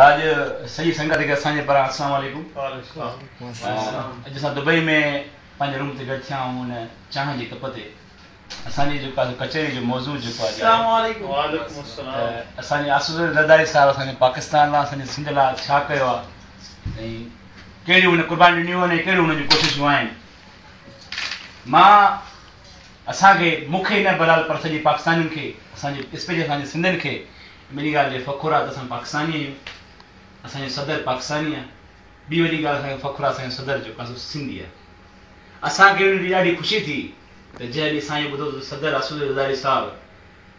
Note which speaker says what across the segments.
Speaker 1: اڄ سڄي سنگت کي اسان جي پاران السلام عليڪم. اڄ اسان دبئي ۾ پنهنجي روم تي گڏ ٿيا آهيون ان چانهه جي ڪپ تي اسان جي جيڪو آهي ڪچهري جو موضوع جيڪو آهي ته اسان جي آصف علي زرداري صاحب اسان جي پاڪستان لاء اسان جي سنڌ لاء ڇا ڪيو آهي ۽ ڪهڙيون هن قربانيون ڏنيون آهن ۽ ڪهڙيون هن جون ڪوششون آهن مان اسان کي مون کي نه بهرحال پر سڄي پاڪستانين کي اسان جي اسپيشل اسان جي سنڌين کي وڏي ڳالهه جي فخر آ ته اسان پاڪستاني آهيون اسان جو صدر پاڪستاني آ ٻي وڏي ڳالهه اسان کي فخر آ اسان جو صدر جيڪو آ سو سنڌي آ اسان کي ان ڏينهن ڏاڍي خوشي ٿي ته جنهن ڏينهن اسان اهو ٻڌو ته صدر آصف علي زرداري صاحب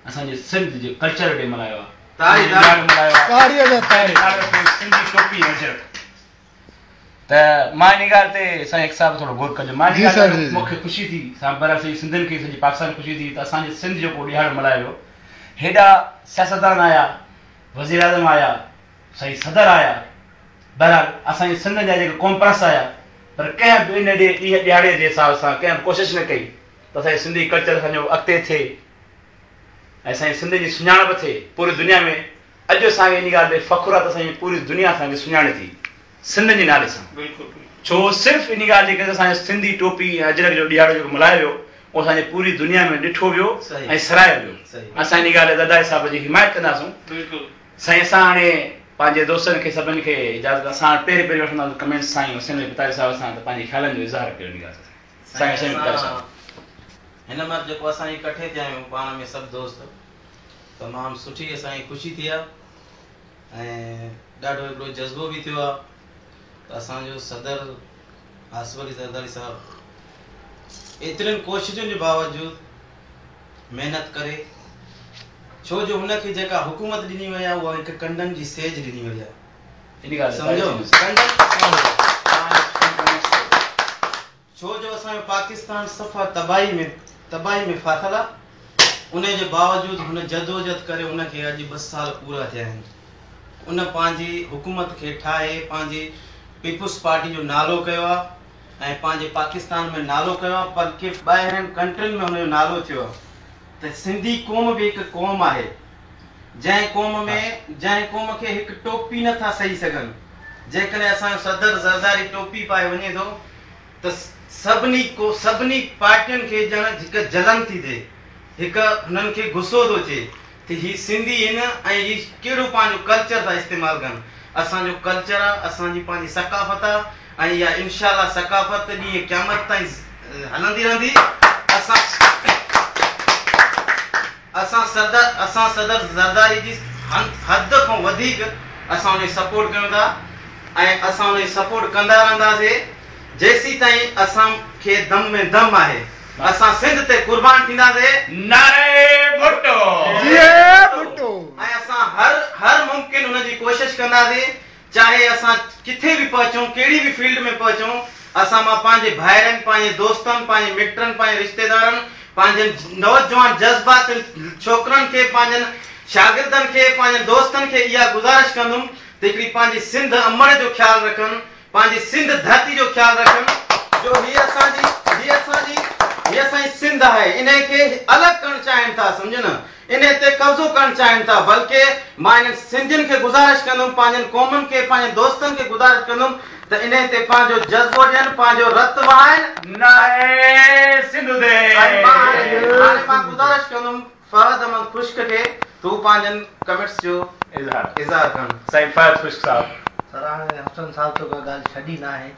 Speaker 1: اسان جي سنڌ جو ڪلچر ڊي ملهايو آ سنڌ جو ڏهاڙو ملهايو آ جنهن ڏهاڙي تي سنڌي ٽوپي ۽ اجرڪ ته مان ان ڳالهه تي سائين حق صاحب ٿورو غور ڪجو مان ان ڳالهه تي مون کي خوشي ٿي سان بهرحال سڄي سنڌين کي سڄي پاڪستان کي خوشي ٿي ته اسان جي سنڌ جو ڪو ڏهاڙو ملهايو ويو هيڏا سياستدان آيا وزيراعظم آيا سائين صدر آيا بهرحال اسان جي سنڌ جا جيڪي قوم پرست آيا پر ڪنهن به ان ڏينهن ڏهاڙي جي حساب سان ڪنهن به ڪوشش نه ڪئي ته اسان جي سنڌي ڪلچر اسان جو اڳتي ٿئي ۽ اسان جي سنڌين جي سڃاڻپ ٿئي پوري دنيا ۾ اڄ اسان کي ان ڳالهه تي فخر آهي ته اسان جي پوري دنيا اسان کي سڃاڻي ٿي سنڌين جي نالي سان. ڇو صرف ان ڳالهه جي ڪري ته اسان جو سنڌي ٽوپي ۽ اجرڪ جو ڏهاڙو جيڪو ملهايو ويو اهو اسان جي پوري دنيا ۾ ڏٺو ويو ۽ سراهيو ويو. اسان ان ڳالهه تي زرداري صاحب جي حمايت ڪنداسون. سائين اسان هاڻي پنهنجي دوستن کي سڀن کي اجازت اسان هاڻي پهرين پهرين وٺنداسون ڪمينٽس سائين حسين علي پتافي صاحب سان ته پنهنجي خيالن جو اظهار ڪيو ان ڳالهه تي سائين حسين علي پتافي صاحب.
Speaker 2: هن مهل جيڪو اسان هي ڪٺي ٿيا آهيون پاڻ ۾ سڀ دوست تمام سٺي اسان کي خوشي ٿي آ ۽ ڏاڍو هڪڙو جذبو به ٿيو آ ته اسان جو صدر آصف علي زرداري صاحب ايترين ڪوششن جي باوجود محنت ڪري ڇو جو هن کي جيڪا حڪومت ڏني وئي آ اها هڪ ڪنڊن جي سيج ڏني وئي آ سمجهو ڪنڊن ڇو جو اسان جو پاڪستان صفا تباهي ۾ تباهي ۾ ڦاٿل آ انهي جي باوجود هن جدوجھد ڪري ان کي اڄ ٻه سال پورا ٿيا آهن ان پنهنجي حڪومت کي ٺاهي پنهنجي پيپلز پارٽي جو نالو ڪيو آ ۽ پنهنجي پاڪستان ۾ نالو ڪيو آ بلڪه ٻاهرين ڪنٽرين ۾ هن جو نالو ٿيو آ ته سنڌي قوم به هڪ قوم آهي جنهن قوم ۾ جنهن قوم کي هڪ ٽوپي نه ٿا سهي سگهن جيڪڏهن اسان جو صدر زرداري ٽوپي پائي وڃي ٿو ته سڀني ڪو سڀني پارٽين کي ڄڻ هڪ جلن ٿي ٿئي، هڪ هنن کي غصو ٿو اچي ته هي سنڌي هن ۽ هي ڪهڙو پنهنجو ڪلچر ٿا استعمال ڪن، اسان جو ڪلچر آ، اسان جي پنهنجي ثقافت آ ۽ اها انشاء الله ثقافت ڏينهن قيامت تائين هلندي رهندي، اسان اسان صدر اسان صدر زرداري جي حد کان وڌيڪ اسان ان جي سپورٽ ڪيون ٿا ۽ اسان ان جي سپورٽ ڪندا رهنداسي جيسيتائين اسان کي دم ۾ دم آهي اسان سنڌ تي قربان ٿينداسي.
Speaker 1: نعري ڀٽو.
Speaker 3: جيئي ڀٽو.
Speaker 2: ۽ اسان هر هر ممڪن ان جي ڪوشش ڪنداسي چاهي اسان ڪٿي به پهچون، ڪهڙي به فيلڊ ۾ پهچون، اسان مان پنهنجي ڀائرن، پنهنجي دوستن، پنهنجي مٽن، پنهنجي رشتيدارن، پنهنجن نوجوان جذباتين ڇوڪرن کي، پنهنجن شاگردن کي، پنهنجن دوستن کي اها گذارش ڪندم ته هڪڙي پنهنجي سنڌ امڙ جو خيال رکن، پنهنجي سنڌ ڌرتي جو خيال رکن جو هي اسان جي هي اسان جي هي اسان جي سنڌ آهي، انهي کي الڳ ڪرڻ چاهين ٿا، سمجهيو نه. انهي تي قبضو ڪرڻ چاهين ٿا بلڪه مان انهن سنڌين کي گذارش ڪندم پنهنجن قومن کي پنهنجن دوستن کي گذارش ڪندم ته انهي تي پنهنجو جذبو ڏين پنهنجو رت وهائن.
Speaker 1: نعري سنڌو the.
Speaker 2: ۽ مان هاڻي هاڻي مان گذارش ڪندم فهد احمد خشڪ کي ته هو پنهنجن ڪمينٽس جو اظهار ڪن.
Speaker 1: سائين فهد خشڪ صاحب.
Speaker 4: سر هاڻي حسن صاحب ته ڪا ڳالهه ڇڏي ناهي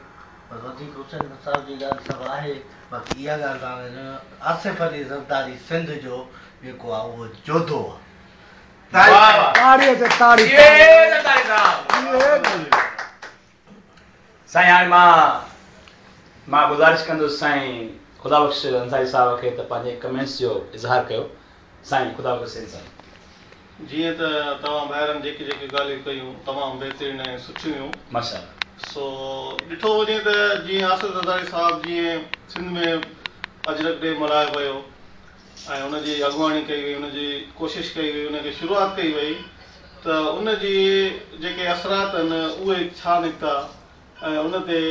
Speaker 4: بس وڌيڪ حسين صاحب جي ڳالهه سڀ آهي باقي اها ڳالهه ته هاڻي آصف علي زرداري سنڌ جو جيڪو آ اهو جوڌو آ.
Speaker 1: واھ واھ
Speaker 3: تاڙي تي تاڙي
Speaker 1: جيئي زرداري صاحب. سائين هاڻي مان مان گذارش ڪندس سائين خدا بخش انصاري صاحب کي ته پنهنجي ڪمينٽس جو اظهار ڪيو سائين خدا بخش انصاري.
Speaker 5: جيئن ته توهان ڀائرن جيڪي جيڪي ڳالهيون ڪيون تمام بهترين ۽ سٺيون هيون.
Speaker 1: ماشاءالله.
Speaker 5: سو ڏٺو وڃي ته جيئن آصف زرداري صاحب جيئن سنڌ ۾ اجرڪ ڊي ملهايو ويو ۽ ان جي اڳواڻي ڪئي وئي، ان جي ڪوشش ڪئي وئي، ان کي شروعات ڪئي وئي ته ان جي جيڪي اثرات آهن اهي ڇا نڪتا ۽ ان تي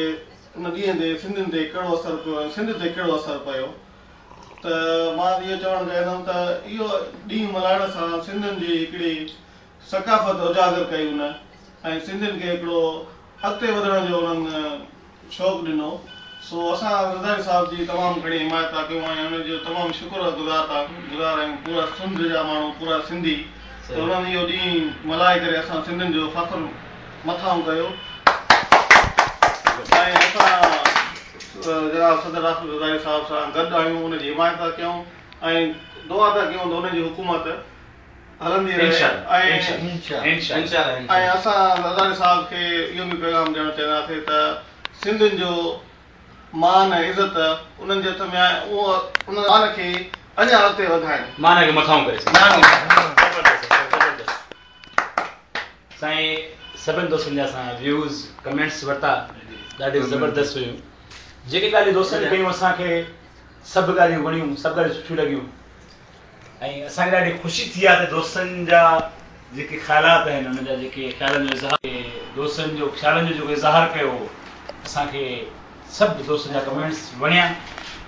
Speaker 5: ان ڏينهن تي سنڌين تي ڪهڙو اثر پيو ۽ سنڌ تي ڪهڙو اثر پيو ته مان اهو چوڻ چاهيندم ته اهو ڏينهن ملهائڻ سان سنڌين جي هڪڙي ثقافت اجاگر ڪئي ان ऐं सिंधियुनि खे हिकिड़ो अॻिते वधण जो उन्हनि शौक़ु ॾिनो। सो असां ज़रदारी साहिब जी तमामु घणी हिमायत था कयूं ऐं हुनजो तमामु शुक्र गुज़ार था गुज़ार आहियूं पूरा सिंध जा माण्हू, पूरा सिंधी, त उन्हनि इहो ॾींहुं मल्हाए करे असां सिंधियुनि जो फ़ख्रु मथां कयो। ऐं असां जनाब सदर आसिफ ज़रदारी साहिब सां गॾु आहियूं, उनजी हिमायत था कयूं ऐं दुआ था कयूं त हुनजी हुकूमत हलंदी रहे। ऐं असां ज़रदारी साहिब खे इहो बि पैगाम ॾियणु चाहींदासीं त सिंधियुनि जो मान ऐं इज़त उन्हनि जे हथ में आहे, उहो उन मान खे अञा अॻिते वधाइनि,
Speaker 1: मान खे मथां करे। साईं सभिनि दोस्तनि जा असां व्यूज़ कमेंट्स वरिता, ॾाढे ज़बरदस्त हुयूं। जेके ॻाल्हियूं दोस्तनि कयूं असांखे सभु ॻाल्हियूं वणियूं, सभु ॻाल्हियूं सुठियूं लॻियूं ऐं असांखे ॾाढी ख़ुशी थी आहे त दोस्तनि जा जेके ख़्यालात आहिनि, हुननि जा जेके ख़्यालनि जो इज़हार, दोस्तनि जो ख़्यालनि जो जेको इज़हार कयो, असांखे सभु दोस्तनि जा कमेंट्स वणिया।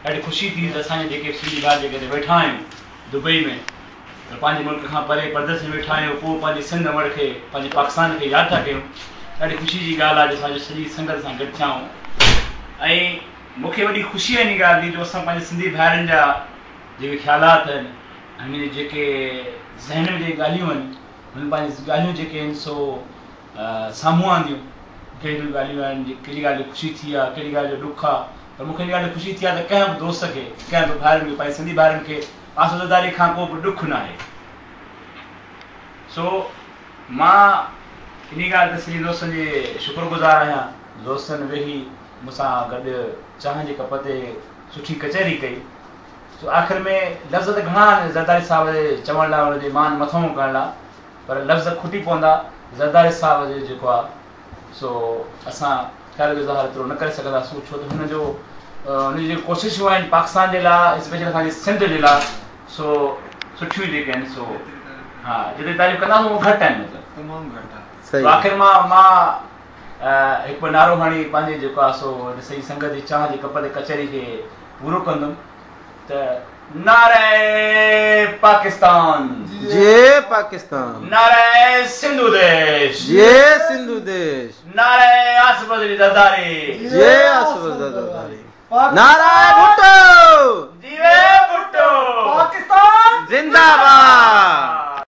Speaker 1: ॾाढी ख़ुशी थी त असांजा जेके सिंधी भाउ जेके हिते वेठा आहियूं दुबई में, पंहिंजे मुल्क खां परे परदेस में वेठा आहियूं, पोइ पंहिंजी सिंध अमड़ खे, पंहिंजे पाकिस्तान खे यादि था कयूं। ॾाढी ख़ुशी जी ॻाल्हि आहे जो असां सॼी संगत सां गॾु थिया आहियूं ऐं मूंखे वॾी ख़ुशी आहे इन ॻाल्हि जी जो असां पंहिंजे सिंधी भाइरनि जा जेके ख़्यालात आहिनि, हुननि जेके ज़हन में जेके ॻाल्हियूं आहिनि, हुननि पंहिंजी ॻाल्हियूं जेके आहिनि सो साम्हूं आंदियूं। कहिड़ियूं ॻाल्हियूं आहिनि, कहिड़ी ॻाल्हि ख़ुशी थी आहे, कहिड़ी ॻाल्हि जो ॾुख आहे। पर मूंखे इन ॻाल्हि ख़ुशी थी आहे त कंहिं बि दोस्त खे, कंहिं बि भाइरनि खे, पंहिंजे सिंधी भाइरनि खे आसिफ ज़रदारी खां को बि ॾुख न आहे। सो मां इन ॻाल्हि ते सॼी दोस्तनि जे शुक्रगुज़ार आहियां। दोस्तनि वेही मूंसां गॾु चांहि जे कप ते सुठी कचहरी कई। सो आख़िर में लफ़्ज़ त घणा आहिनि ज़रदारी साहिब जे चवण लाइ, हुनजे मान मथां करण लाइ, पर लफ़्ज़ खुटी पवंदा। ज़रदारी साहिब जो जेको आहे सो असां ख़्याल जो इज़हार एतिरो न करे सघंदासीं, छो त हुनजो हुनजी जेकी कोशिशूं आहिनि पाकिस्तान जे लाइ, स्पेशल असांजी सिंध जे लाइ, सो सुठियूं जेके आहिनि सो हा जेतिरी तारीफ़ कंदासीं उहो घटि आहिनि, मतिलबु
Speaker 3: तमामु घटि आहे।
Speaker 1: आख़िर मां मां हिकु ॿ नारो हणी पंहिंजे जेको आहे सो सॼी संगत जी चांहि जे कप ते कचहरी खे पूरो कंदुमि त नारे पाकिस्तान,
Speaker 2: जय पाकिस्तान,
Speaker 1: नारे सिंधु देश,
Speaker 2: जय सिंधु देश,
Speaker 1: नारे आसिफ अली ज़रदारी,
Speaker 2: जय आसिफ ज़रदारी, नारा भुट्टो,
Speaker 1: जीवे भुट्टो,
Speaker 3: पाकिस्तान
Speaker 2: जिंदाबाद।